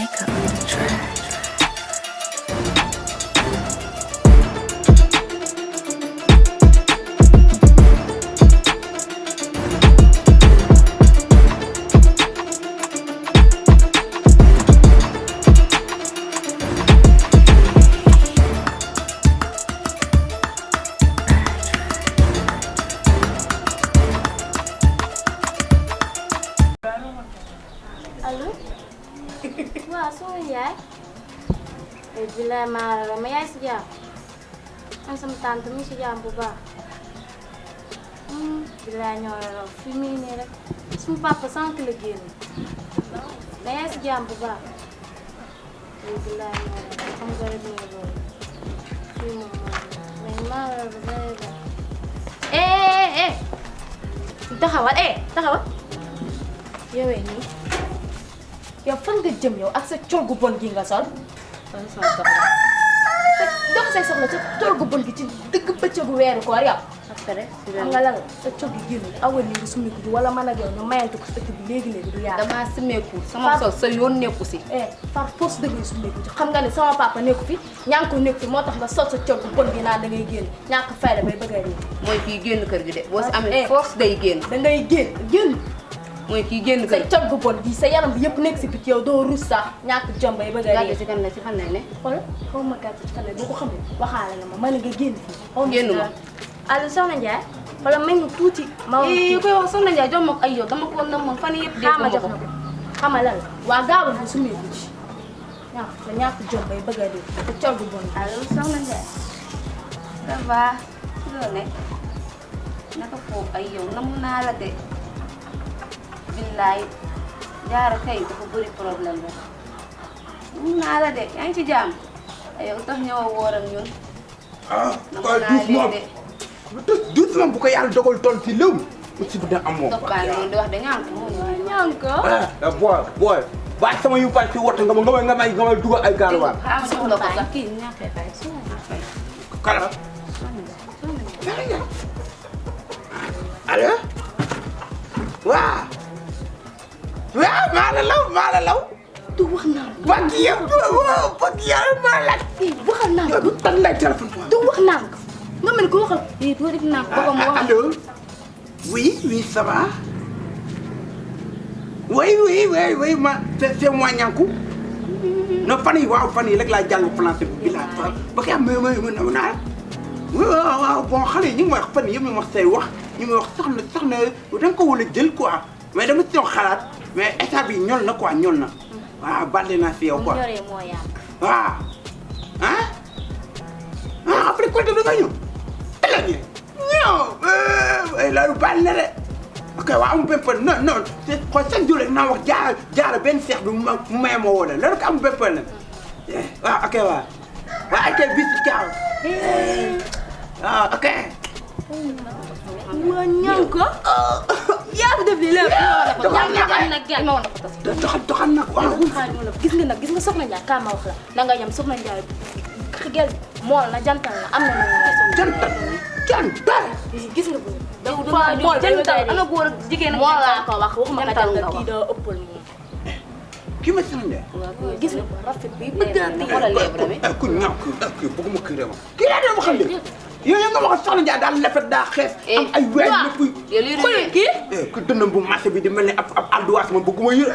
Makeup on the track. Allo waaw soxna Ndiaye bilaay maa la ma yaay si jàmm man sama tante mi si jàmm bu baax bilaay ñoo la raw fi mu nii rek suma papa sànq la génn ma yaay si jàmm bu baax bilaay ñoo la raw xam nga rek mooy loolu fii moom mais maa la raw taxawal taxawal yowee nii yow fan nga jëm yow ak sa col gu bon gi nga sol. sama soxla. dox say soxla sa col gu bon gi ci dëgg bëccëgu weeru koor yow. après xam nga lan la sa col gi génn awal ni nga sumeeku ji wala man ak yow ñu mayante ko sa ëtt bi léegi-léegi du yaatu. damaa sumeeku sama sol sa yoon nekku si. par force da ngay sumeeku ji xam nga ne sama papa nekku fi Niankou nekku fi moo tax nga sol sa col gu bon gi naan da ngay génn ñàkk fayda bay bëgg a réer. mooy kii génn kër gi de boo si amee force day génn. da ngay génn. mooy kii génn kër gi sa col gu bon gi sa yaram bi yëpp nekk si picc yow doo rus sax ñàkk jom bay bëgg a réer. gàddu si kan la si fan lay ne. xool xaw ma gàtt ci xale boo ko xamee waxaale nga ma mën nga génn fii. génn ma allo soxna Ndiaye. wala may ñu tuuti. ma kii koy wax soxna Ndiaye jox ma ko ay yow dama ko namoon fan yëpp. dégg ma jox na ko xam nga lan la waa gaawal bi su meeku ci ñàkk jom bay bëgg a dee te col gu bon. allo soxna Ndiaye. ça va. loo ne naka foofu ay yow namu naa la de. billaay jaara kay dafa bëri problème rek. namu naa la de yaa ngi ci jàmm. yow tax ñëw woor ak ñun. doucement bu ko yàlla dogal toll ci léew aussi bu da am moom. toppaa noonu di wax de Niankou Niankou. booy bàyyi sama yu bàyyi ci woote nga may dugal ay gaaluwaar. soxla ko sax kii ñàkkee fay soxla kala allo waaw maa la law du wax naa ko. bakk yow maa la waxal naa ko. yow tan lay téléphone du wax naa ko. nga mel ko waxal. boo def naa ko mu wax. allô oui ça va oui c'est moi Niankou non fan yi rek laa jàng français bi laa ba kay am naa waaw bon xale yi ñu ngi may wax fan yii yëpp ñu wax say wax ñu ngi wax soxna da nga ko war a jël quoi mais dama ci doon xalaat mais état bi ñol na quoi ñol na waaw bàlle naa si yow quoi mu ñoree moo yàgg. waaw après côté da nga ñëw très bien ñëw loolu bàll na de ok waaw amul benn problème non xool chaque jour rek naa wax jaara benn seex bi mu may ma woo la loolu ko amul benn problème waaw ok waaw ok bis caaw ok waa Niankou. yaa fi def lii lépp. doxal nag waaw. gis nga soxna Ndiaye kaa ma wax la da nga yem soxna Ndiaye gel mool na jantal na am na jantal gis nga bu mool jantal ana góor ak jigéen ak mool laa ko wax waxuma ka jantal kii daa ëppal moom. kii ma soxna Ndiaye. gis nga rafet bi bëgg wala lèvre bi. ku ñaaw kii bëgguma kii réew kii laa doon waxal léegi yow nga wax soxna Ndiaye daal lefet daa xees am ay weer lépp kii ku dënnam bu marché bi di mel ni ab alduwaas ma bëgguma yër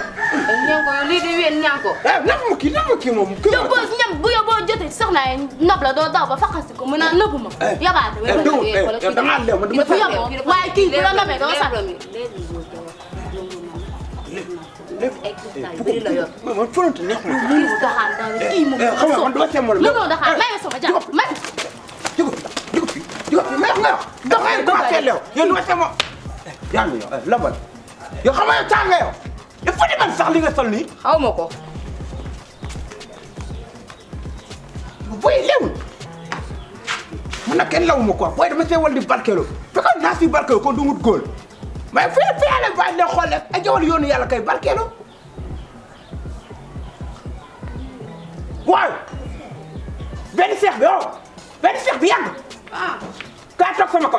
Niankou yow lii di ween Niankou. nag ma kii moom yow boo ñam bu yow boo jotee soxna yi nopp la doo daw ba faqasi ko mën naa nëbbu ma yabaate dangaa leew ma dama yóbbu waaye kii bu la nobee doo sax bëri la yor. man fonante neex ma kii doxaan daal kii moom xam nga man dama seemoon mënoo doxaan may ma sama jàpp may jóg fi may wax nga wax doxee commencé leew yow dama seemoon yaa ngi yow labal yow xam nga yow tàng nga yow il faut di man sax li nga sol nii xaw ma ko. booy leewul man nag kenn lawu ma quoi booy dama see wal di barkeelu fekkoon naa si barkeelu kon du mut góol mais fi yàlla bàyyi leen xool rek ay jawal yoonu yàlla kay barkeelu waaw benn seex bi benn seex bi yàgg kaa toog sama ko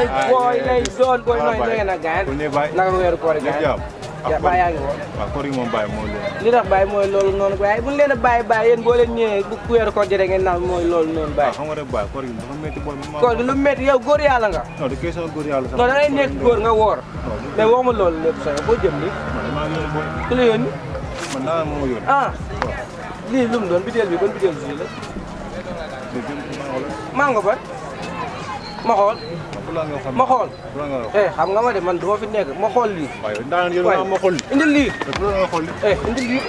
nooy booy lay doon booy nooy ngeen a gaañ naka weeru koor gaañ ya bàyyi yaa ngi woon waaw koor gi moom bàyyi mooy loolu li tax bàyyi mooy loolu noonu bàyyi bu ñu leen a bàyyi yéen boo leen ñëwee bu weeru koor jotee ngeen naan mooy loolu noonu bàyyi xam nga rek bàyyi koor gi dafa métti booy koor gi lu métti yow góor yàlla nga non de question góor yàlla sax non da ngay nekk góor nga woor mais waxuma loolu lépp sax boo jëm ni ku la yónni man naa moo yónni ah lii lu mu doon bideel bi ban bideel bi la maa nga ban ma xool ma xool xam nga ma de man duma fi nekk ma xool lii waaye ma xool indil lii indil lii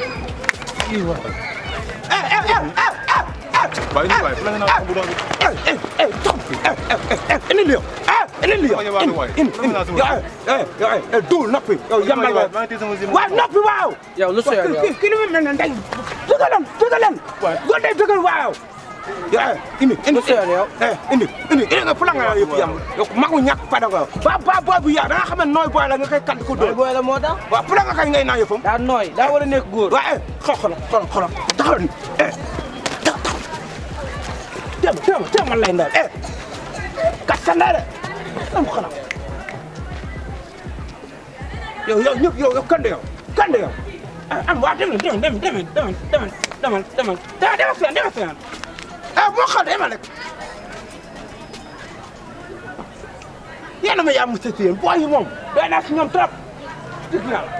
waaye waay fu la nga naan bu doon indi lii indi duul noppi yow yambal nga waaw noppi waaw yow lu sooy yow kii li mu mel ne ndey dëggaleen góor day dëggal waaw indi yow indi nga fu la nga yëpp yam yow magu ñàkk fada nga ba boy bu yaa da nga xam ne nooy boy la nga koy kànd ko dóor booy la moo tax waaw fu la nga kay ngay naa yëfam daa nooy daa war a nekk góor waaw xool taxaw ni téem ma lay ndaw kat sa ndey de am xanaa yow ñëpp yow kande yow am waa demal seen moo xam demal rek yéen a ma yaa mu sësi yéen booy yi moom doy naa si ñoom trop dëgg yàlla